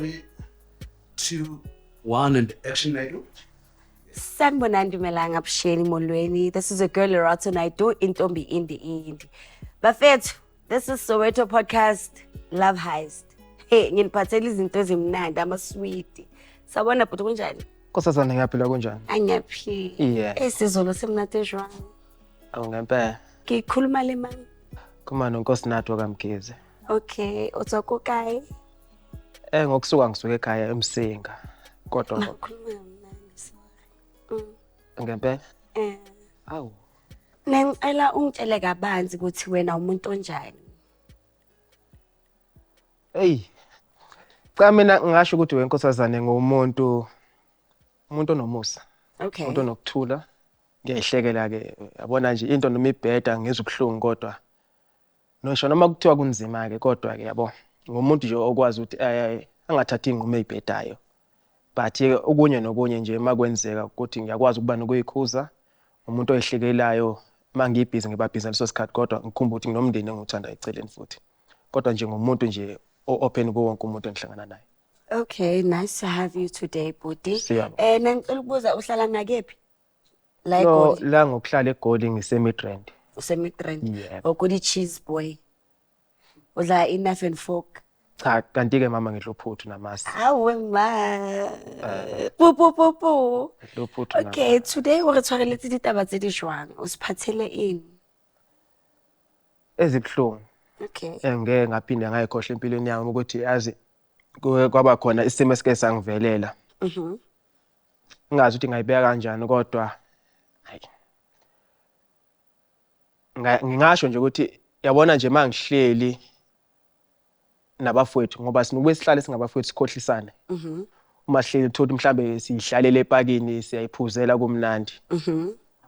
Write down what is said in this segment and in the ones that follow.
3, 2, 1 and action, Naidoo. Sanibonani, dumelang, avuxeni, molweni. This is a girl Lerato Naidoo, Intombi Indi Indi. Bafethu, this is Soweto Podcast Love Heist. Hey, nginiphathele izinto ezimnandi, amaswiti. Sawubona bhuti, kunjani? Nkosazana, ngiyaphila, kunjani? Angiyaphila. Yeah. Isizulu simnandi jwang? Awu, ngempela. Ngikhuluma le mani. Kuma noNkosinathi wakaMkhize. Okay, o tswa ko kae? Ngokusuka ngisuka ekhaya eMsinga. Kodwa Ngakhuluma kamnandi, sorry. Ngempela. Awu. Ngicela ungitshele kabanzi ukuthi wena umuntu onjani. Hey. Cha, mina ngingasho ukuthi wenkosazane ngumuntu umuntu onomusa. Umuntu onokuthula. Ngiyayihlekela ke, yabona nje into noma ibheda ngizwe ubuhlungu, kodwa ngisho noma kuthiwa kunzima ke, kodwa ke yabo ngumuntu nje okwazi ukuthi angathathi inqumo ezibhedayo. But ke okunye nokunye nje makwenzeka ukuthi ngiyakwazi ukuba nokuyikhuza, umuntu oyihlekelayo. Mangibhizi ngiba busy ngaleso sikhathi, kodwa ngikhumbula ukuthi nginomndeni engiwuthanda eceleni futhi. Kodwa nje ngumuntu nje o-open kuwo wonke umuntu engihlangana naye. Okay, nice to have you today, bhuti. Siyabonga. Ngicela ukubuza, uhlala ngakephi? La No, eGoli. la ngokuhlala eGoli ngise-Midrand. Use-Midrand. Yebo. Okuli cheese boy. Udla i-knife and fork. Cha, kanti-ke mama ngidla uphuthu namasi. Awe ma. Pu pu pu pu. Ngidla uphuthu Okay, today o re tshwareletse ditaba tse di jwang? O siphathele eng? Ezibuhlungu. Engeke ngaphinde ngayikhohlwa empilweni yami ukuthi yazi kuke kwaba khona isimo esike sangivelela. Ngingazi ukuthi ngayibeka kanjani, kodwa hayi. Ngingasho nje ukuthi yabona nje mangihleli nabafowethu, ngoba sinukube sihlale singabafowethu sikhohlisane. Uma sihleli uthola mhlambe sihlalela epakini, siyayiphuzela kumnandi.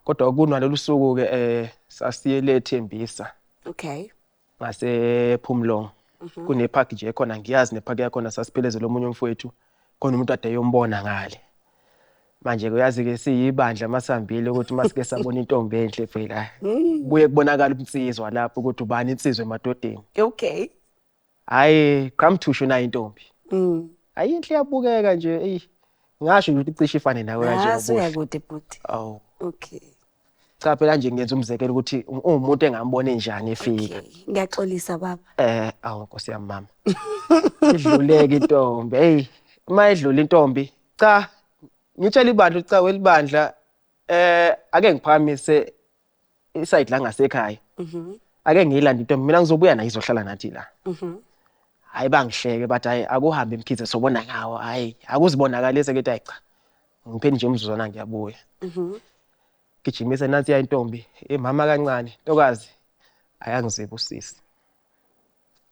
Kodwa kunalolu suku ke sasiye lethembisa. Ngase Phumlong. Kune park nje khona, ngiyazi ne park yakhona, sasiphelezele omunye umfowethu, khona umuntu ade eyombona ngale. Manje ke uyazi ke siyibandla masihambile ukuthi masike sabona intombi enhle phela. Kubuye kubonakala ubunsizwa lapho ukuthi ubani insizwa emadodeni. Hayi, qhamthusho nayo intombi. Hayi, inhle, iyabukeka nje, ey. Ngasho nje ukuthi icishe ifane nawe kanje Ah, ngobuhle. suyakude bhuti. Awu. Okay. Cha, phela nje ngenza umzekelo ukuthi uwumuntu engambona enjani efika. Okay. Ngiyaxolisa baba. Awu Nkosi yami mama. Idluleke intombi. Hey, uma idlula intombi, cha, ngitshela ibandla, cha welibandla, ake ngiphakamise iside la ngasekhaya. Ake ngiyilande intombi, mina ngizobuya nayo izohlala nathi la. Hayi, bangihleke bathi hayi, akuhambe Mkhize, sobona ngawo, hayi akuzibonakalise ke, hayi cha. Ngipheni nje umzuzwana ngiyabuya. Gijimisa nansi ya intombi, mama kancane, ntokazi ayangiziba usisi.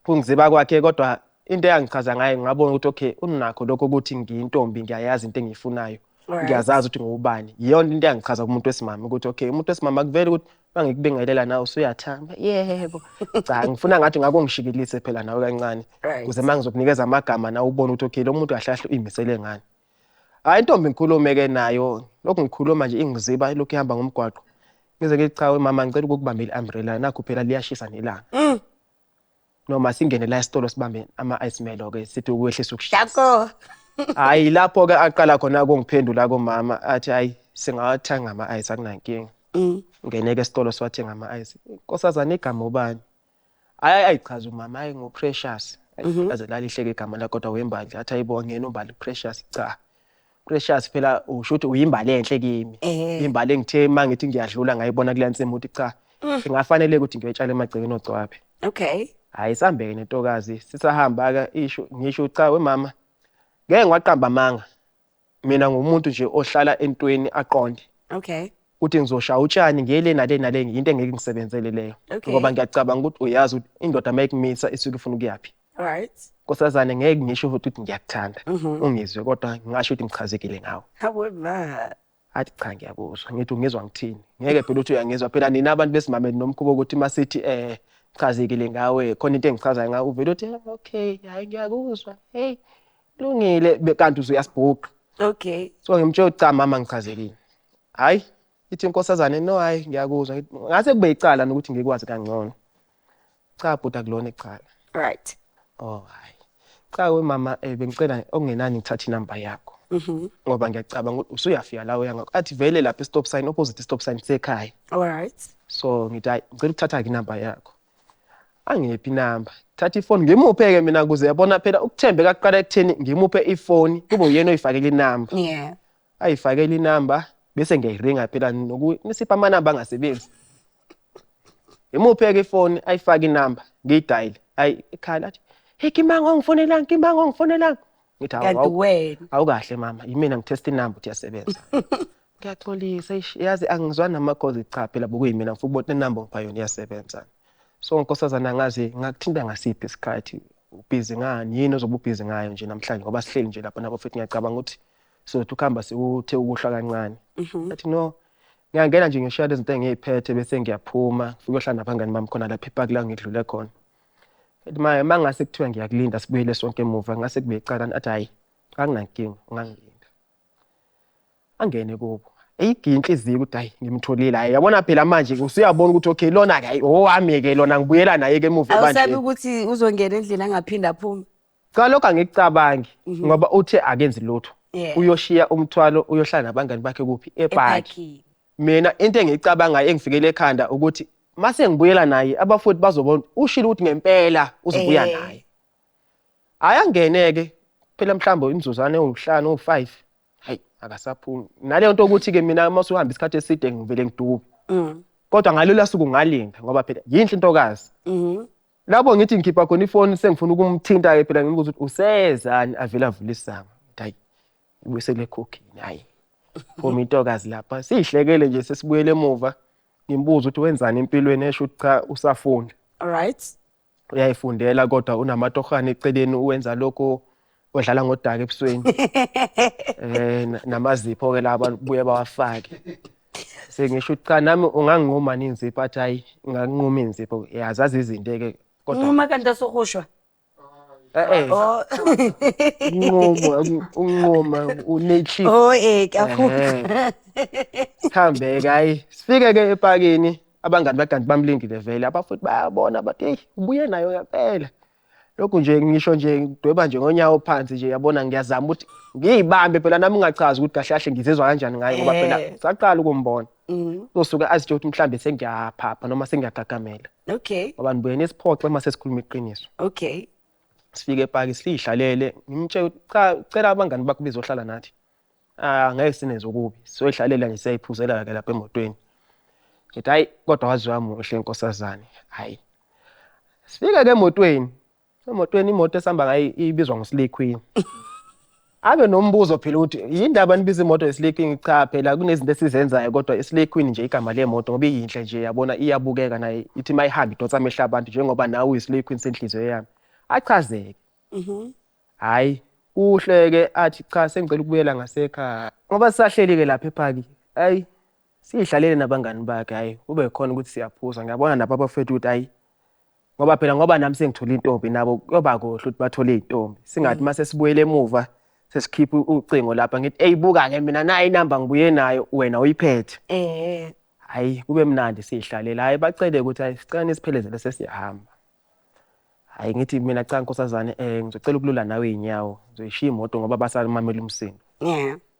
Kungiziba kwakhe, kodwa into eyangichaza ngaye ngabona ukuthi okay, unakho lokho ukuthi ngiyintombi, ngiyayazi into engiyifunayo. Ngiyazazi ukuthi ngubani. Iyona into eyangichaza kumuntu wesimame ukuthi okay, umuntu wesimame akuveli ukuthi mangikubingelela nawe usuyathamba. Yebo. Cha, ngifuna ngathi ngako ngishikilise phela nawe kancane. Ukuze mangizokunikeza amagama nawe ubone ukuthi okay, lo muntu kahle kahle uyimisele ngani. Hayi, intombi ngikhulume ke nayo, lokhu ngikhuluma nje ingiziba lokhu ihamba ngomgwaqo. Ngize ngithi cha mama, ngicela ukukubambela i-umbrella, nakho phela liyashisa nelanga. Noma singene la esitolo sibambe ama-ice melo ke, sithi ukwehlisa ukushisa. Dako. Hayi, lapho ke aqala khona ukungiphendula komama, athi hayi, singawathenga ama-ice, akunankinga. Ngene ke esitolo siwathenga ama-ice. Nkosazana, igama ubani? Hayi, ayichaza umama, hayi ngo-Precious. Aze lalihleke igama lakhe kodwa wembali, athi ayibo ngena umbali Precious, cha. Precious phela usho ukuthi uyimbali enhle kimi. Imbali engithe mangithi ngiyadlula ngayibona kule nsimu ukuthi cha, ingafanele ukuthi ngiyotshala emagcekeni ogcwabe. Hayi, sambeke nentokazi, sisahamba ke isho ngisho cha wemama. Ngeke ngiwaqamba amanga. Mina ngumuntu nje ohlala entweni aqonde. Uthi ngizoshaya utshani ngiyele nale nale, into engeke ngisebenzele leyo. Ngoba ngiyacabanga ukuthi uyazi ukuthi indoda mayikumisa isuke ifuna ukuyaphi. Nkosazane, ngeke ngisho futhi ukuthi ngiyakuthanda. Ungizwe, kodwa ngingasho ukuthi ngichazekile ngawe. Hawe ma. Athi cha, ngiyakuzwa. Ngithi ungizwa ngithini? Ngeke phela uthi uyangizwa phela, nina abantu besimame nomkhuba ukuthi masithi chazekile ngawe, khona into engichazayo ngawe uvele uthi okay, hayi ngiyakuzwa. Hey, lungile, kanti uzuyasibhuqa. So ngimtshela ukuthi cha mama, ngichazekile. Hayi, ithi inkosazane no, hayi ngiyakuzwa. Ngithi, ngase kube icala nokuthi ngikwazi kangcono. Cha bhuti, akulona icala. Oh hayi. Cha we mama, bengicela okungenani ngithathe inamba yakho. Ngoba ngiyacabanga ukuthi usuyafika la uya ngakho. Athi vele lapha i-stop sign, opposite stop sign kusekhaya. All right. So ngithi hayi, ngicela ukuthatha-ke inamba yakho. Angiphi inamba. Thatha ifoni ngimuphe-ke mina ukuze yabona phela ukuthembeka kuqala ekutheni ngimuphe ifoni kube uyena oyifakela inamba. Yeah. Ayifakele inamba bese ngiyayiringa phela nisipha amanamba angasebenzi. Ngimuphe-ke ifoni ayifake inamba ngiyidayile. Ayi ikhala athi, "Hey Kimanga ongifonelanga, Kimanga ongifonelanga." Ngithi hawu, Kanti wena. Awukahle mama, yimina ngithesta inamba ukuthi iyasebenza. Ngiyaxolisa, eish, yazi angizwani namakhozi, cha phela bokuyimina ngifuna ukubona inamba ngipha yona iyasebenza. So nkosazana angazi ngakuthinta ngasiphi isikhathi, ubhizi ngani, yini ozobe ubhizi ngayo nje namhlanje ngoba sihleli nje lapha nabo futhi ngiyacabanga ukuthi sothi ukuhamba sekuthe ukuhlwa kancane. Athi no, ngiyangena nje ngishiya lezi zinto engiyiphethe bese ngiyaphuma, ngifike uyohlala nabangani bami khona lapha epaki la ngidlule khona. Ethi mangase kuthiwa ngiyakulinda sibuyele sonke emuva, ngase kube icala, athi hayi anginankinga, ungangilinda. Angene kubo. Eyigiya inhliziyo ukuthi hayi ngimtholile, hayi yabona phela manje usuyabona ukuthi okay lona ke hayi owami ke lona ngibuyela naye ke emuva Awusabi ebandleni. ukuthi uzongena endlini angaphinda aphume. Cha lokho angikucabangi ngoba uthe akenzi lutho. Uyoshiya umthwalo uyohlala nabangani bakhe kuphi? Epaki. Epaki. Mina into engiyicabangayo engifikele ekhanda ukuthi mase ngibuyela naye abafundi bazobona ushilo ukuthi ngempela uzobuya naye. Hayi angeneke phela mhlawumbe imizuzwana ewu5 ewu5. Hayi akasaphumi. Naleyo nto ukuthi ke mina uma usuhamba isikhathi eside ngivele ngidube. Kodwa ngalolu suku ngalinda ngoba phela yinhle intokazi. Lapho ngithi ngikhipha khona ifoni sengifuna ukumthinta ke phela ngimbuza ukuthi usezani avela avula isango. Hayi ibuyisele ekhokhini hayi. Phuma intokazi lapha sihlekele nje sesibuyele emuva ngimbuza ukuthi wenzani empilweni esho ukuthi cha usafunda. All right. Uyayifundela kodwa unamatohane eceleni uwenza lokho odlala ngodaka ebusweni. Namazipho ke laba buye bawafake. Sengisho ukuthi cha nami unganginquma inzipho athi hayi nganginquma inzipho yazazi izinto ke kodwa Nquma kanti asokushwa. Oh. Unquma unquma unechip. Oh kakhulu. Sihambe ke hayi sifike ke epakini abangani bakanti bamlindile vele abafuthi bayabona bathi hey ubuye nayo ngempela. Lokhu nje ngisho nje ngidweba nje ngonyawo phansi nje yabona ngiyazama ukuthi ngiyibambe phela nami ngingachazi ukuthi kahle kahle ngizizwa kanjani ngaye ngoba phela saqala ukumbona. Uzosuka azitshe ukuthi mhlambe sengiyaphapha noma sengiyagagamela. Okay. Ngoba nibuye nesiphoxe mase sikhuluma iqiniso. Okay. Sifike epaki sihlalele ngimtshela ukuthi cha cela abangani bakho bezohlala nathi. Ah ngeke sineze okubi. Sizoyihlalela nje siyayiphuzela ke lapha emotweni. Ngithi hayi kodwa waziwa muhle nkosazane. Hayi. Sifike ke emotweni. Emotweni imoto esihamba ngayo ibizwa ngoSlay Queen. Abe nombuzo phela ukuthi yindaba nibiza imoto yeSlay Queen? Cha phela kunezinto esizenzayo kodwa iSlay Queen nje igama lemoto ngoba iyinhle nje yabona iyabukeka naye ithi mayihamba idonsa amehlo abantu njengoba nawe uyiSlay Queen senhliziyo yami. Achazeke. Hayi kuhleke athi cha sengicela ukubuyela ngasekhaya. Ngoba sisahleli ke lapha epaki. Hayi sihlalele nabangani bakhe hayi kube khona ukuthi siyaphuza ngiyabona nabo abafethu ukuthi hayi ngoba phela ngoba nami sengithola intombi nabo kuyoba kuhle ukuthi bathole intombi singathi mase sibuyele emuva sesikhipha ucingo lapha ngithi hey buka ke mina nayi inamba ngibuye nayo wena uyiphethe. Hayi kube mnandi sihlalela hayi bacele ukuthi hayi sicela nisiphelezele sesiyahamba. Hayi ngithi mina cha nkosazane ngizocela ukulula nawe inyawo ngizoyishiya imoto ngoba basamamela umsindo.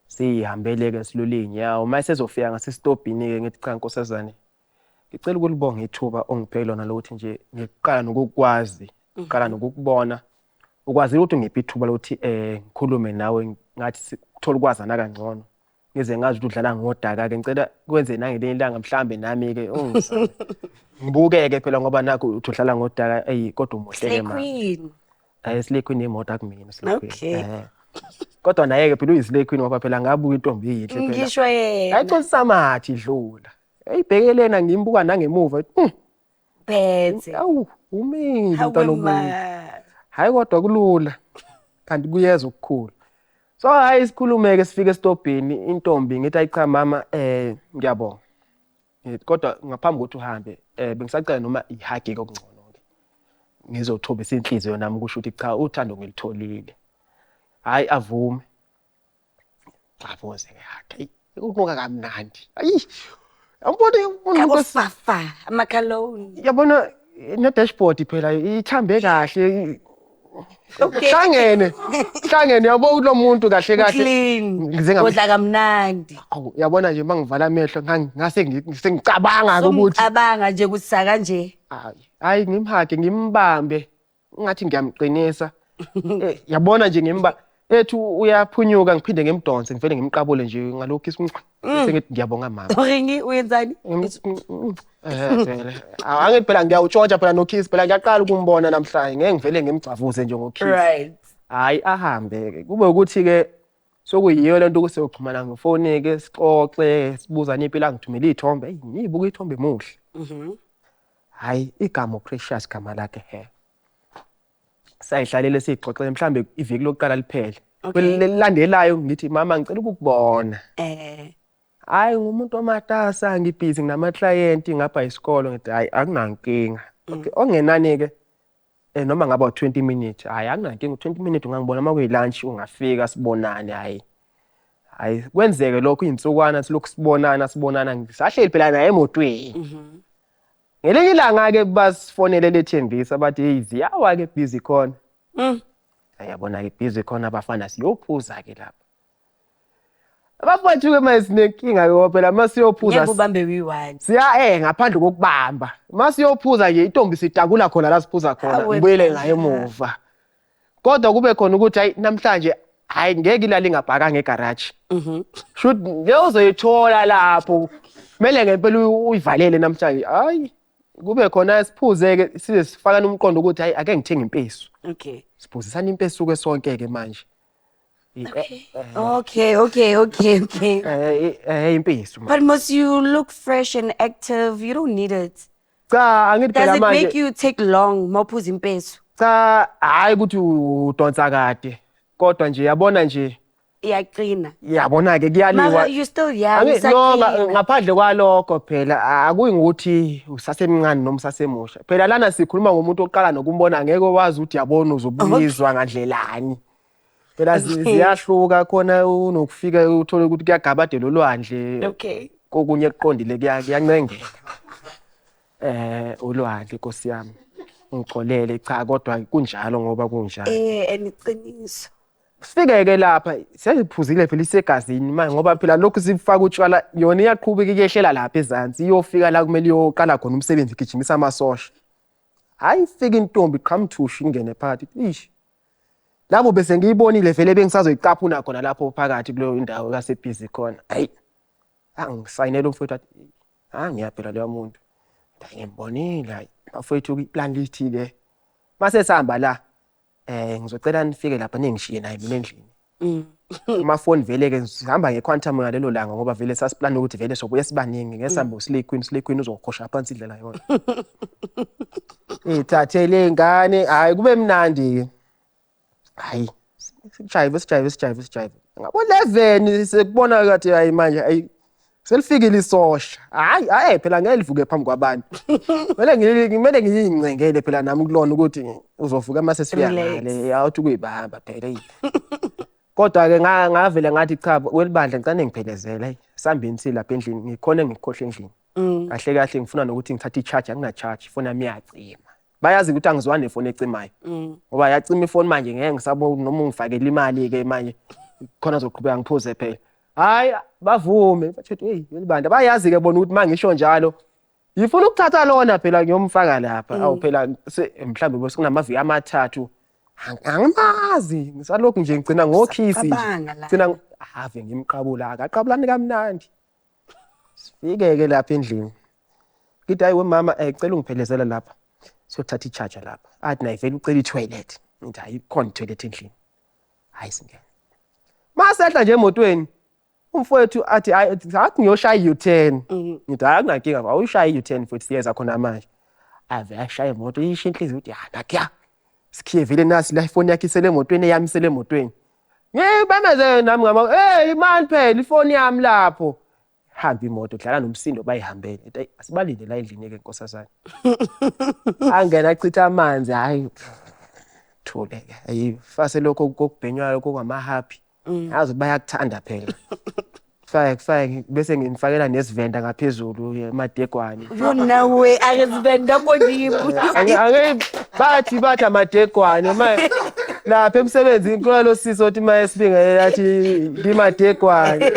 Sihambele ke silule inyawo mase sezofika ngasesitobhini ke ngithi cha nkosazane ngicela ukulibonga ithuba ongiphe lona lokuthi nje ngiqala nokukwazi ngiqala nokukubona ukwazi ukuthi ngiphe ithuba lokuthi ngikhulume nawe ngathi sithola ukwazana kangcono ngize ngazi ukuthi udlala ngodaka ke ngicela kwenze nangelinye ilanga mhlambe nami ke ungisale ngibukeke phela ngoba nakho uthi udlala ngodaka ey kodwa umuhle ke mama. Queen. Hayi Slay Queen imoto akumina Slay Queen. Okay. Kodwa naye ke phela uyiSlay Queen ngoba phela ngabuka intombi eyinhle phela. Ngisho yena. Hayi consa mathi idlula. Eyibhekelena ngimbuka nangemuva. Phethe. Awu umile Hawe mntwana omunye. ma. Hayi kodwa kulula. Kanti kuyeza okukhulu. So hayi sikhulumeke sifike esitobhini intombi ngithi ayi cha mama ngiyabonga. Kodwa ngaphambi kokuthi uhambe bengisacela noma ihug okungcono ke. Ngizothobisa inhliziyo nami kusho ukuthi cha uthando ngilitholile. Hayi avume. Avuze ke hug. Ukunuka kamnandi. Ayi. Yabona Kabo fafa amakhaloni. Yabona ne dashboard phela ithambe kahle. Okay. Hlangene. Hlangene yabo lo muntu kahle kahle. Clean. Ngize ngam- Udla kamnandi. Awu, yabona nje mangivala amehlo ngase sengicabanga ukuthi Somcabanga nje ukuthi saka nje. hayi hayi ngimhage ngimbambe ngathi ngiyamqinisa. Yabona nje ngimba ethu uyaphunyuka ngiphinde ngimdonse ngivele ngimqabule nje ngalokhu isinqa sengithi ngiyabonga mama. Ringi uyenzani? Vele. Angithi phela ngiyawutshontsha phela nokiss phela ngiyaqala ukumbona namhlanje ngeke ngivele ngimgcavuze nje ngokiss. Right. Hayi ahambe ke kube ukuthi ke sokuyiyo lento ukuthi siyoxhumana ngefoni ke sixoxe sibuzane impilo angithumele iy'thombe eyi ngiyibuka iy'thombe muhle. Hayi igama uPrecious gama lakhe he. Sayihlalele siyixoxele mhlambe iviki lokuqala liphele. Okay. Kwelilandelayo ngithi mama ngicela ukukubona. Hayi ngumuntu omatasa ngibhizi nginama-client ngapha isikolo ngithi hayi akunankinga. Okay okungenani ke noma ngaba 20 minutes hayi akunankinga 20 minutes ungangibona uma kuyi-lunch ungafika sibonane hayi. Hayi kwenzeke lokho iy'nsukwana silokhu sibonana sibonana ngisahleli phela naye emotweni. Ngelinye ilanga ke basifonele lethembisa bathi hey ziyawa ke busy khona. Ayabona ke busy khona abafana siyophuza ke lapha. Abafowethu ke manje sinenkinga ke phela masiyophuza Ngeke ubambe uyi-one. siya ngaphandle kokubamba. Masiyophuza nje intombi sitakula khona la siphuza khona Awe, ngibuyele bandla. ngaye emuva. Kodwa kube khona ukuthi hayi namhlanje hayi ngeke ilale ingabhakanga egarage. Shoot ngeke uzoyithola lapho. Kumele ngempela uyivalele namhlanje. Hayi kube khona siphuze ke size sifakane umqondo ukuthi hayi ake ngithenge impesu. Okay. Siphuzisana impesu ke sonke ke manje. Okay, okay, okay, okay. Impesu. But must you look fresh and active? You don't need it. Cha angithi Does phela it manje. make you take long mawuphuza impesu? Cha hayi ukuthi udonsa kade. Kodwa nje yabona nje Iyaqina. yabona ke kuyaliwa. Mara you still young. No usaqina. ngaphandle kwalokho phela akuyi ngokuthi usasemncane noma usasemusha. Phela lana sikhuluma ngomuntu oqala nokumbona ngeke wazi ukuthi yabona uzobuyizwa ngandlelani. Phela ziyahluka khona unokufika uthole ukuthi kuyagabadela olwandle. Okay. Kokunye kuqondile kuyancengeka. Ulwandle Nkosi yami. Ngixolele cha kodwa kunjalo ngoba kunjalo. And iqiniso. Sifike ke lapha sesiphuzile phela isegazini manje ngoba phela lokhu sifaka utshwala yona iyaqhubeka iyehlela lapha ezansi iyofika la kumele iyoqala khona umsebenzi igijimisa amasosha. Hayi ifika intombi qhamthusha ingene phakathi ish. Labo bese ngiyibonile vele bengisazoyicaphuna khona lapho phakathi kuleyo indawo kasebhizi khona. Hayi angisayinela umfowethu athi ngiyaphela leyo muntu. Ngimbonile hayi bafowethu iplan lithi ke mase sihamba la ngizocela nifike lapha ningishiye naye mina endlini. Amafoni vele ke sihamba ngequantum ngalelo langa ngoba vele sasiplan ukuthi vele sobuye sibaningi ngesambe uSlay Queen, Slay Queen uzokhosha phansi indlela yona. Ithathele ingane hayi kube mnandi ke. Hayi sijive sijive sijive sijive. Ngabo 11 sekubona kathi hayi manje hayi selifikile isosha. Hayi hayi phela ngeke livuke phambi kwabantu. Kumele ngimele ngiyincengele phela nami kulona ukuthi uzovuka mase sifika ngale awuthi kuyibamba phela. Kodwa ke ngavele ngathi cha welibandla ngicane ngiphelezele hey sambeni silapha endlini ngikhona ngikhohle endlini. Kahle kahle ngifuna nokuthi ngithathe i-charge angina charge ifoni yami iyacima. Bayazi ukuthi angizwani nefoni ecimayo. Ngoba yacima ifoni manje ngeke ngisabona noma ungifakele imali ke manje khona zoqhubeka ngiphuze phela. Hayi bavume bathi hey welibandla bayazi ke bona ukuthi mangisho njalo ngifuna ukuthatha lona phela ngiyomfaka lapha. Awu phela mhlambe bese kunamaviki amathathu angimazi ngisalokhu nje ngicina ngokhisi nje. Ngicina ave ngimqabula akaqabulani kamnandi. Sifike ke lapha endlini. Ngithi hayi wemama cela ungiphelezela lapha. Siyothatha i-charger lapha. Athi naye vele ucela i-toilet. Ngithi hayi ikhona i-toilet endlini. Hayi singena. Masehla nje emotweni umfowethu athi hayi athi ngiyoshaya i-U10. Ngithi hayi akunankinga awushaya i-U10 futhi siyeza khona manje. Ave ashaya imoto isho inhliziyo ukuthi ha nakya. Sikhiye vele nasi la ifoni yakhe isele emotweni eyami isele emotweni. Ngibameze nami ngama hey imali phela ifoni yami lapho. Hamba imoto dlala nomsindo bayihambele. Ethi asibalinde la endlini ke nkosazana. Angena achitha amanzi hayi thule ke. Ayi fase lokho kokubhenywayo kokwama happy. Yazi bayakuthanda phela. Fake fake bese ngimfakela nesivenda ngaphezulu amadegwane. Yo nawe akazivenda kodimo. Ake bathi amadegwane ma lapha emsebenzini khona lo sisi othi ma esibingelela athi ngimadegwane.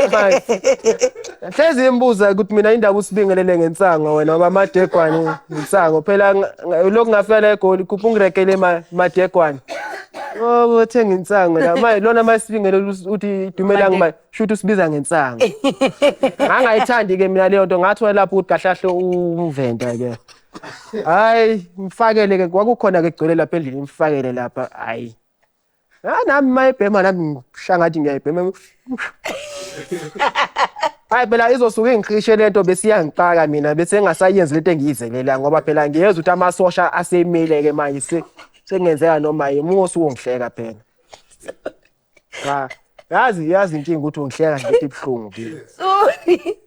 Hlezi imbuza ukuthi mina indaba usibingelele ngensango wena ngoba amadegwane insango phela lokhu ngafika la eGoli kuphi ungirekele madegwane. Oh uthenga insango la manje lona masibingelele uthi dumelang ma shuthi usibiza ngensango. Ngangayithandi ke mina leyo nto ngathola lapho ukuthi kahle kahle umvenda ke. Hayi mfakele ke kwakukhona ke gcwele lapha endlini mfakele lapha hayi. Ah nami mayibhema nami ngishaya ngathi ngiyayibhema. Hayi phela izosuke ingikhishe lento bese iyangixaka mina bese engasayenzi lento engiyizelela ngoba phela ngiyezwa ukuthi amasosha asemile ke manje sengenzeka noma yini usuke ungihleka phela. Cha yazi inkinga ukuthi ungihleka nje into ibuhlungu kimi. Sorry.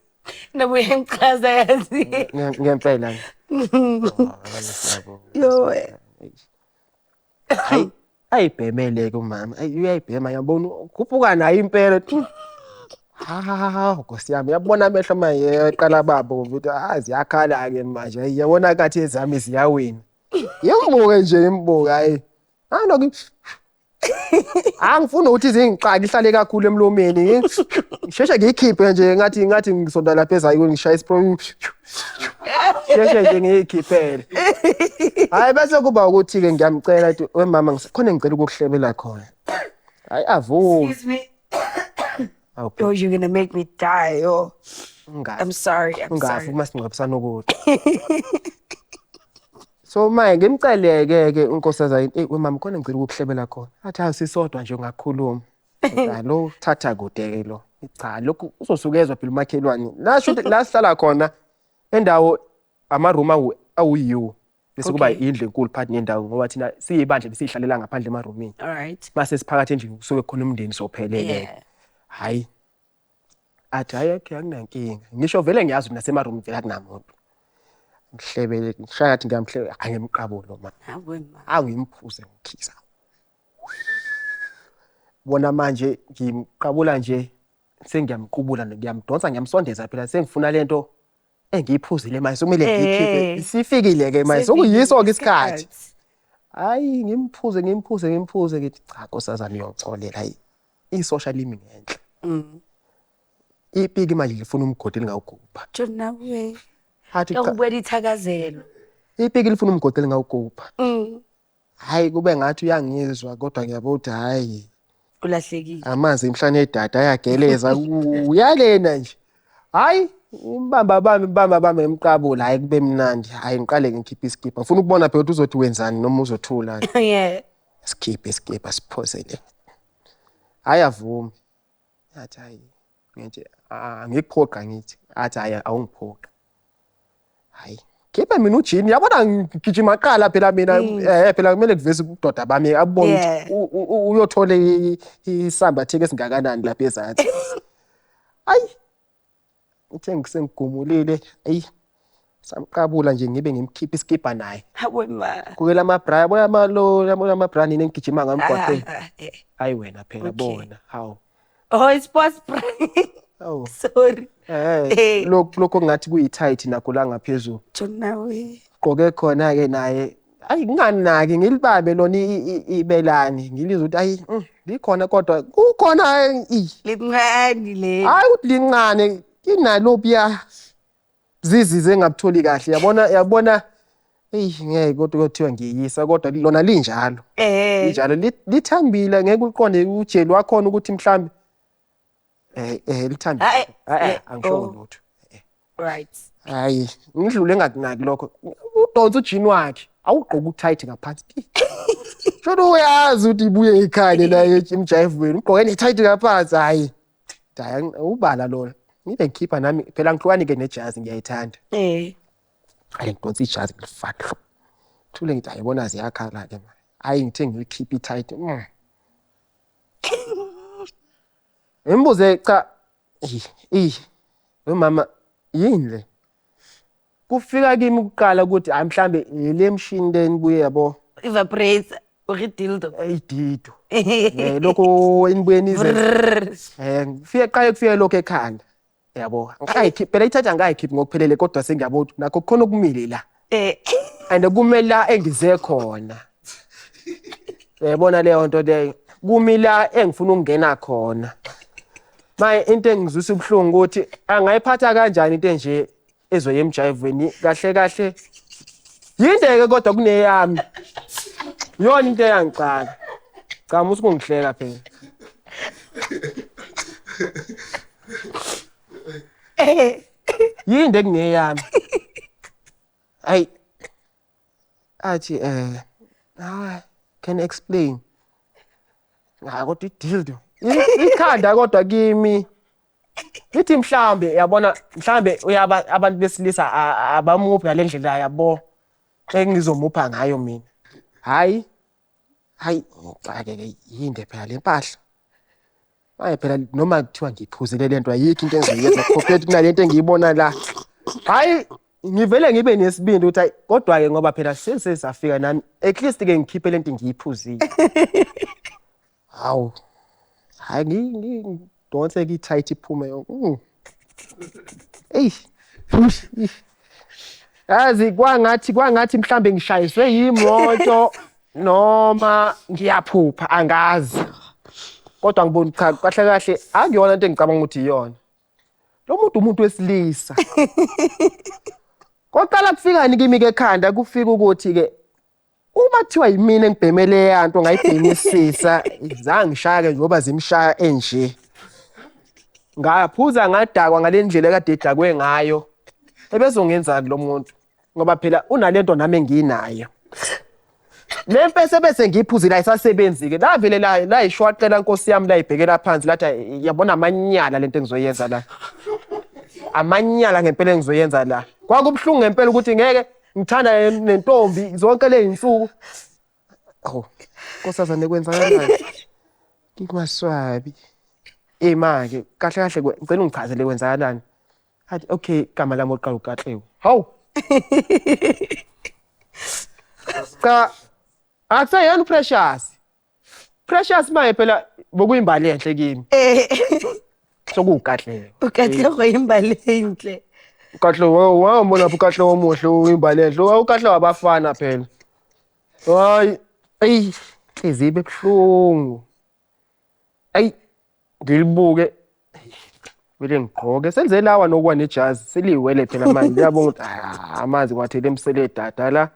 Nabuye ngichaza yazi. Ngempela. Yo. Hayi ayibhemele ke umama. Uyayibhema yabona ukhuphuka naye impela. Ha Nkosi yami yabona amehlo manje eqala babo ukuthi ah ziyakhala ke manje yabona kathi ezami ziyawina. Yimbuke nje imbuke hayi. Anokhu angifuni ukuthi zingixake ihlale kakhulu emlomeni. Ngisheshe ngiyikhiphe nje ngathi ngisonta lapha ezayo ngishaya isipro. Sheshe nje ngiyikhiphele. Hayi bese kuba ukuthi ke ngiyamcela ukuthi we mama ngisekhona ngicela ukukuhlebela khona. Hayi avume. Excuse me. Oh, you're gonna make me die. Oh. I'm sorry. I'm sorry. Ungafi uma singcwabisana ukuthi. So manje ngimceleke ke unkosazana hey we mama khona ngicela ukukuhlebela khona. Athi asisodwa nje ungakhuluma. Cha lo thatha kude ke lo. Cha lokhu uzosukezwa phela umakhelwane. La shuthi la sihlala khona endawo ama room awu-U. Bese kuba indlu enkulu phakathi nendawo ngoba thina siyibandla besihlalela ngaphandle emarumini. All right. Mase siphakathi endlini kusuke khona umndeni sophelele. Hayi. Athi hayi okay akunankinga. Ngisho vele ngiyazi mina semarumini vele akunamuntu. Ngihlebele ngishaya ngathi ngiyamhlebe angimqabulo ma. Hawe ma. Angimphuze ngikhisa. Bona manje ngimqabula nje sengiyamqubula ngiyamdonsa ngiyamsondeza phela sengifuna lento engiyiphuzile manje sokumele ngiyikhiphe. Sifikile ke manje sokuyiso ke isikhathi. Hayi ngimphuze ngithi cha nkosazana uyongixolela hayi. Isosha limi ngenhla. Ipiki manje lifuna umgodi lingawugubha. Jona we. Athi cha. Ngibuyela ithakazelo. Ipiki lifuna umgodi lingawugubha. Hayi kube ngathi uyangizwa kodwa ngiyabona ukuthi hayi ulahlekile. Amanzi emhlane edada ayageleza uyalena nje. Hayi imbamba bami emqabula hayi kube mnandi. Hayi ngiqale ngikhiphe iskipa. Ngifuna ukubona phela ukuthi uzothi wenzani noma uzothula. Yeah. Sikhiphe iskipa siphosele. Hayi avume. Athi hayi ngithi angikuphoqa ngithi athi hayi awungiphoqa. Hayi khipha mina ujini yabona ngigijima qala phela mina phela kumele kuveze ubudoda bami abone ukuthi uyothola isamba theke esingakanani lapha ezansi. Hayi uthe ngisengigumulile ayi samqabula nje ngibe ngimkhipha iskipa naye. Hawe ma. Kukela ama-bra yabona ama-bra nini engigijima ngamgwaqeni. Hayi wena phela bona hawu. Oh it's sports bra. Oh. Sorry. Lokho ngathi kuyi-tight nakho la ngaphezulu. Jona we. Gqoke khona ke naye. Ayi nginganaki ngilibambe lona ibelani ngilizwe ukuthi ayi likhona kodwa kukhona lincane le. Hayi ukuthi lincane inalo buya zizize engabutholi kahle yabona eyi ngeke kodwa kuthiwa ngiyisa kodwa lona linjalo. Linjalo lithambile ngeke uqonde ujeli wakhona ukuthi mhlambe lithambile. Angisho lutho. Right. Hayi ngidlule engakunaki lokho. Udonsa ujini wakhe awugqoka utight ngaphansi. Shono uyazi ukuthi ibuye ikhale la emjayivweni ugqoke ne-tight ngaphansi hayi. Hayi ubala lona. Ngibe ngikhipha nami phela ngihlukani ke nejazi ngiyayithanda. Hayi ngidonsa ijazi ngilifake. Thule ngithi ayibona ziyakhala ke manje. Hayi ngithe ngilikhipha i-tight. Ngimbuze cha mama yini le? Kufika kimi ukuqala ukuthi hayi mhlambe le mshini le nibuye yabo. Evaporator or dildo. Idido. Lokho inibuye nize. Kufike qale kufike lokho ekhanda. Yabo, angikayikhiphi phela ithatha, angikayikhiphi ngokuphelele, kodwa sengiyabona ukuthi nakho kukhona okumile la. And kumele la engize khona. Uyayibona leyo nto leyo, kumi la engifuna ukungena khona. Maye into engizwisa ubuhlungu ukuthi angayiphatha kanjani into enje ezoya emjayivweni kahle kahle. Yinde-ke kodwa kuneyami. Iyona into eyangicaka. Cha, musa ukungihleka phela. Yinde kuneyami. Hayi. Athi ah, can explain. Hayi, kodwa i-dildo. Ikhanda kodwa kimi. Lithi mhlambe yabona, mhlambe uyaba abantu besilisa abamuphi ngale ndlela, yabo, engizomupha ngayo mina. Hayi. Hayi, ngixake-ke, yinde phela le mpahla. Hayi phela, noma kuthiwa ngiphuzile lento, ayikho into engizoyenza compared kunalento engiyibona la. Hayi, ngivele ngibe nesibindi ukuthi hayi, kodwa-ke ngoba phela sesafika nami, at least ke ngikhiphe lento ngiyiphuzile. Hawu. Hayi, ngidonse ke i-tight iphume yonke. Eyi. Yazi kwangathi mhlambe ngishayiswe yimoto noma ngiyaphupha, angazi. Kodwa ngibona cha, kahle kahle akuyona into engicabanga ukuthi iyona. Lo muntu umuntu wesilisa. Koqala kufikani kimi ke ekhanda, kufika ukuthi ke uma kuthiwa yimina engibhemele yanto ngayibhemisisa, zangishaya ke njengoba zimshaya enje. Ngaphuza ngadakwa ngale ndlela ekade edakwe ngayo. Ebezongenzani lo muntu? Ngoba phela unalento nami enginayo. Le mpese bese ngiyiphuzile ayisasebenzi-ke. Lavele la layishwaqela nkosi yami, layibhekela phansi, lathi yabona amanyala lento engizoyenza la. Amanyala ngempela engizoyenza la. Kwakubuhlungu ngempela ukuthi ngeke ngithanda nentombi zonke le zinsuku. Awu, nkosazane, kwenzakalani? Ngimaswabi. Eh manje kahle kahle ngicela ungichazele kwenzakalani. Athi okay, igama lami oqala uKatleho. Hawu. Cha, akuseyena uPrecious. Precious maye phela bokuyimbali enhle kimi. SokuwuKatleho. UKatleho imbali enhle. uKatleho, wawubona lapho uKatleho omuhle uyimbali enhle. UKatleho abafana phela. Hayi, eyi, inhliziyo ibe buhlungu. Ayi, ngilibuke vele ngigqoke senze lawa nokuwa nejazi seliwele phela manje, ngiyabona ukuthi ah, amanzi ngiwathele emsele dada la.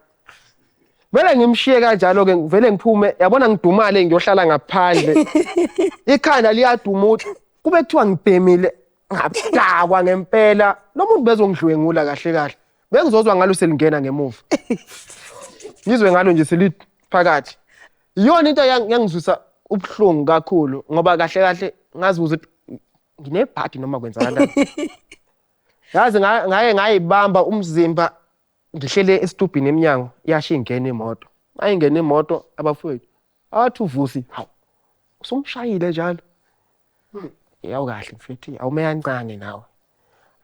Vele ngimshiye kanjalo-ke, vele ngiphume, yabona, ngidumale, ngiyohlala ngaphandle. Ikhanda liyaduma ukuthi kube kuthiwa ngibhemile ngadakwa ngempela, lo muntu bezongidlwengula kahle kahle. Bengizozwa ngalo selingena ngemuva, ngizwe ngalo nje seliphakathi. Iyona into yangizwisa ubuhlungu kakhulu, ngoba kahle kahle ngazibuza ukuthi nginebhadi noma kwenzakalani. Yazi ngaye ngayibamba umzimba, ngihlele esitubhini emnyango, yasho ingena imoto. Mayingena imoto, abafowethu, athi uVusi, hawu, usumshayile njalo. Yawu kahle mfethu, awume kancane nawe.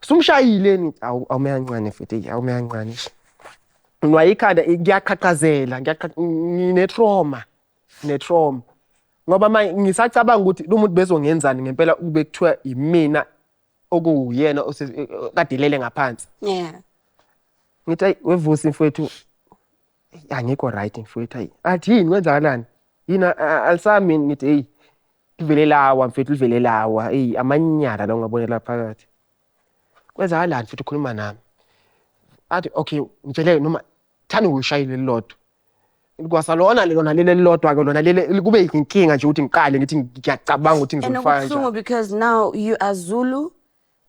Usumshayile ni? Awu, awume kancane mfethu, awume kancane. Nwaye ikhanda, ngiyaqhaqhazela, ngine-trauma, ngine-trauma. Ngoba manje ngisacabanga ukuthi lo muntu bezongenzani ngempela kube kuthiwa imina okuwuyena kade elele ngaphansi. Ngithi ayi, weVusi mfowethu, angikho right mfowethu, ayi. Athi yini, kwenzakalani? Yini alisami? Ngithi hey, livele lawa mfethu, livele lawa. Eyi, amanyala la ungabonela phakathi. Kwenzakalani futhi, ukhuluma nami? Athi okay, ngitshele noma thani uyishayile lilodwa. Kwasalona lona leli elilodwa ke, lona leli kube inkinga nje ukuthi ngiqale ngithi ngiyacabanga ukuthi And ngizolifaka okubuhlungu kanjani. because now you are Zulu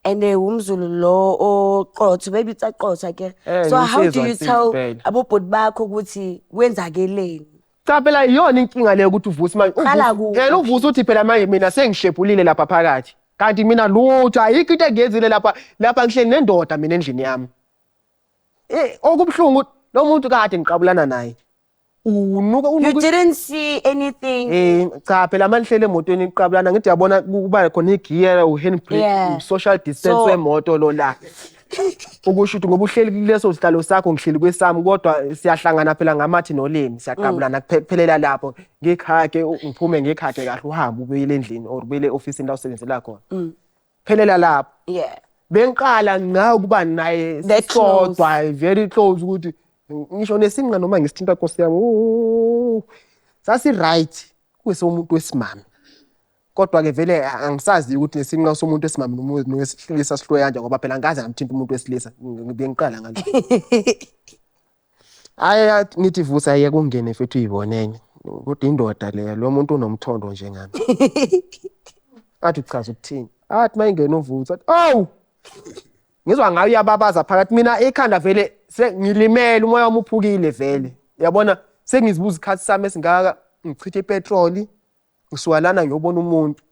and umZulu lo oqotho, maybe it's aqotho ke. So how do nginsizwa you tell impela. abobhuti bakho ukuthi kwenzakeleni? Cha phela, iyona inkinga leyo ukuthi uVusi manje Qala kuphi? Yena uVusi uthi phela manje mina sengishebhulile lapha phakathi. Kanti mina lutho, ayikho into engiyenzile lapha, lapha ngihleli nendoda mina endlini yami. Okubuhlungu ukuthi lo muntu kade ngiqabulana naye. Unuka You unuka. didn't see anything. Cha phela, manihlele emotweni iqabulana, ngithi yabona kuba khona igiya, u-handbrake, social distance wemoto lo la. Ukusho ukuthi ngoba uhleli kuleso sihlalo sakho, ngihleli kwesami, kodwa siyahlangana phela ngamathi nolimi, siyaqabulana, kuphelela lapho. Ngikhage, ngiphume ngikhage kahle, uhambe ubuyele endlini or ubuyele e-ofisini la usebenzela khona. Phelela lapho. Bengiqala ngawo ukuba naye That close. sodwa, very close, ukuthi ngisho nesinqa noma ngisithinta, Nkosi yami, sasi right kusomuntu wesimame. Kodwa-ke vele angisazi ukuthi nesinqa somuntu wesimame noma nowesilisa sihluke kanjani, ngoba phela angikaze ngamthinta umuntu wesilisa, bengiqala ngalo. Hhayi, ngithi Vusa, ayeke ungene futhi uyibonene. Kodwa indoda leya, lo muntu unomthondo njengami. Athi uchaza ukuthini? Athi uma ingena uVusa, athi awu! Ngizwa ngayo uyababaza phakathi, mina ikhanda vele sengilimele, umoya wami uphukile vele. Uyabona, sengizibuza isikhathi sami esingaka, ngichithe ipetroli, ngisuka lana ngiyobona umuntu.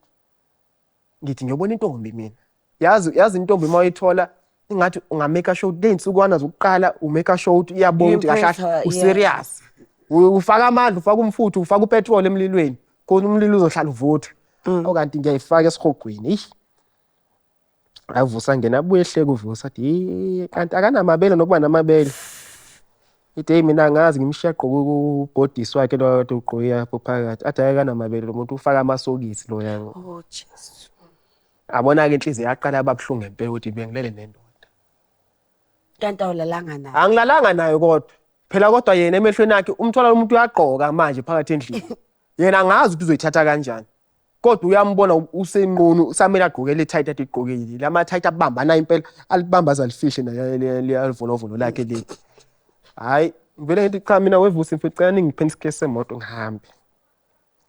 Ngithi ngiyobona intombi mina. Yazi intombi uma uyithola ingathi unga-make sure ukuthi ley'nsukwana zokuqala u-make sure ukuthi iyabona ukuthi kahle Impress kahle her, yeah. u-serious. Ufaka amandla, ufaka umfutho, ufaka upetroli emlilweni, khona umlilo uzohlala uvutha. Okanti ngiyayifaka esihogweni. Eish. Avusa ngena, abuye ehleke uVusa, athi "Hey, kanti akanamabele nokuba namabele." Ithi hey, mina angazi, ngimshiya agqoke ubhodisi wakhe lo kade ugqoke lapho phakathi. Athi hhayi, akanamabele lo muntu, ufaka amasokisi lo yabo. Oh Jesu. Abona-ke inhliziyo yaqala yaba buhlungu ngempela ukuthi bengilele nendoda. Kanti awulalanga naye. Angilalanga nayo kodwa. Phela kodwa yena emehlweni akhe umthola umuntu uyagqoka manje phakathi endlini. Yena angazi ukuthi uzoyithatha kanjani. Kodwa uyambona usenqunu, usamele agqoke le tight ade igqokile. Lama tight abambana impela, alibamba aze alifihle naye livolovolo lakhe leli. Hhayi, ngivele ngithi cha mina weVusi mfethu, cela ningiphe isikhiye semoto ngihambe.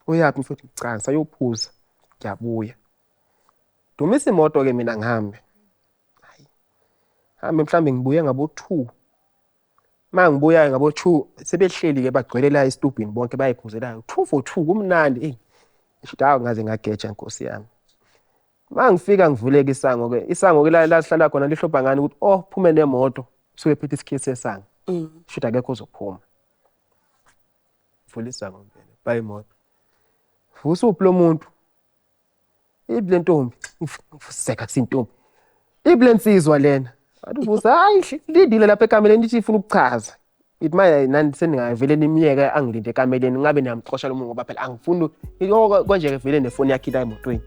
Uyaphi mfethu? Cha, ngisayophuza. Ngiyabuya. Dumisa imoto-ke mina ngihambe. Hayi. Hambe mhlambe ngibuye ngabo 2. Uma ngibuya ngabo 2 sebehleli-ke bagcwele la esitubhini bonke bayiphuzela 2 for 2 kumnandi. Eyi, ngisho hawu ngaze ngageja Nkosi yami. Uma ngifika ngivuleke isango-ke, isango-ke la sihlala khona lihlobha ngani ukuthi oh phume nemoto usuke ephethe isikhiye sesango. Shuthi akekho ozophuma. Vula isango ngene, bayi imoto. Vusa uphi lo muntu? Iphi le ntombi? Ngifuseka kusintombi. Iphi le nsizwa lena? Athi uVusa, hayi lindile lapha ekameleni ithi ifuna ukuchaza. Ithi manje nani seningavele nimyeke angilinde ekameleni, ngabe niyamxosha lo muntu ngoba phela angifuni konje-ke vele nefoni yakhe ila emotweni.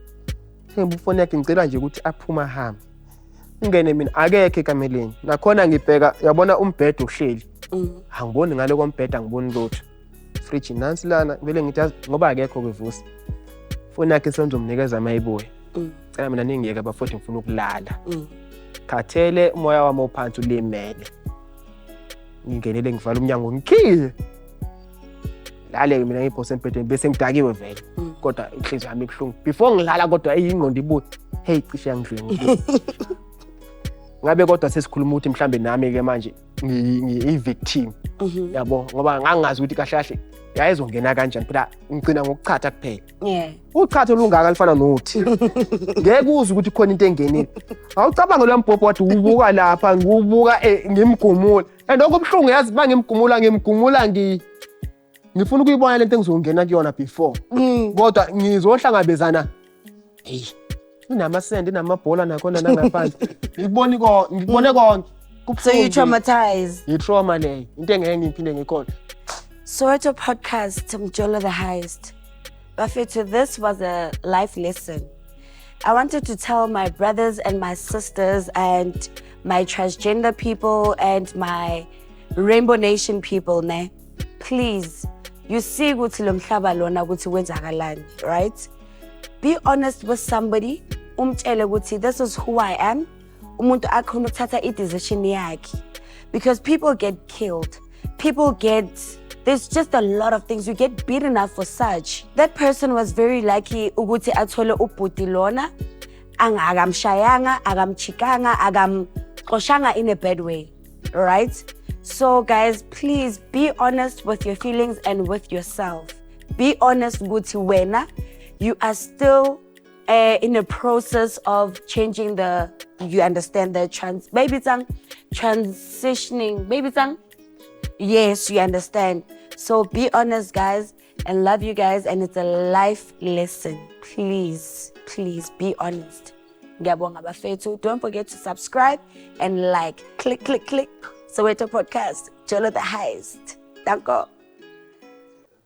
Sengibuka ifoni yakhe, ngicela nje ukuthi aphume ahambe. Ngene mina akekho ekameleni. Nakhona ngibheka, uyabona umbhede uhleli. Angiboni ngale kombhede, angiboni lutho. Fridge nansi lana, vele ngithi yazi ngoba akekho ke Vusi. Ifoni yakhe sengizomnikeza uma ebuya. Cela mina ningiyeke bafowethu, ngifuna ukulala. Khathele, umoya wami ophansi ulimele. Ngingenele ngivala umnyango ngikhiye. Lale mina ngiphose embhedeni bese ngidakiwe vele. Kodwa inhliziyo yami ibuhlungu. Before ngilala kodwa ingqondo ibuye. Hey, cishe yangidlwengula. Ngabe kodwa sesikhuluma ukuthi mhlambe nami ke manje ngiyi-victim. Yabo, ngoba ngangazi ukuthi kahle kahle yayizongena kanjani, phela ngigcina ngokuchatha kuphela. Uchatho olungaka lifana nothi. Ngeke uzwe ukuthi khona into engenile. Awucabange lo mbhobho wathi ubuka lapha, ngiwubuka ngimgumula. And okubuhlungu yazi uma ngimgumula, ngimgumula ngifuna ukuyibona lento engizongena kuyona before. Kodwa ngizohlangabezana hey inamasende, inamabhola nakhona nangaphansi. Ngikubone konke, ngikubone konke. So you traumatized. Yi-trauma leyo, into engeke ngiphinde ngikhona. Soweto Podcast, Mjolo the Heist. Bafethu, this was a life lesson. I wanted to tell my brothers and my sisters and my transgender people and my Rainbow Nation people, ne? Please, you see ukuthi lo mhlaba lona ukuthi kwenzakalani, right? Be honest with somebody, umtshele ukuthi this is who I am. Umuntu akhona ukuthatha i-decision yakhe. Because people get killed. People get, there's just a lot of things. You get beaten up for such. That person was very lucky ukuthi athole ubhuti lona, akamshayanga, akamchikanga, akamxoshanga in a bad way, right? So guys, please be honest with your feelings and with yourself. Be honest ukuthi wena, you are still in a process of changing the, you understand the trans, maybe it's transitioning, maybe it's yes, you understand. So be honest, guys, and love you guys. And it's a life lesson. Please, please be honest. Ngiyabonga bafethu. Don't forget to subscribe and like. Click, click, click. Soweto Podcast, Jolo the Heist. Danko.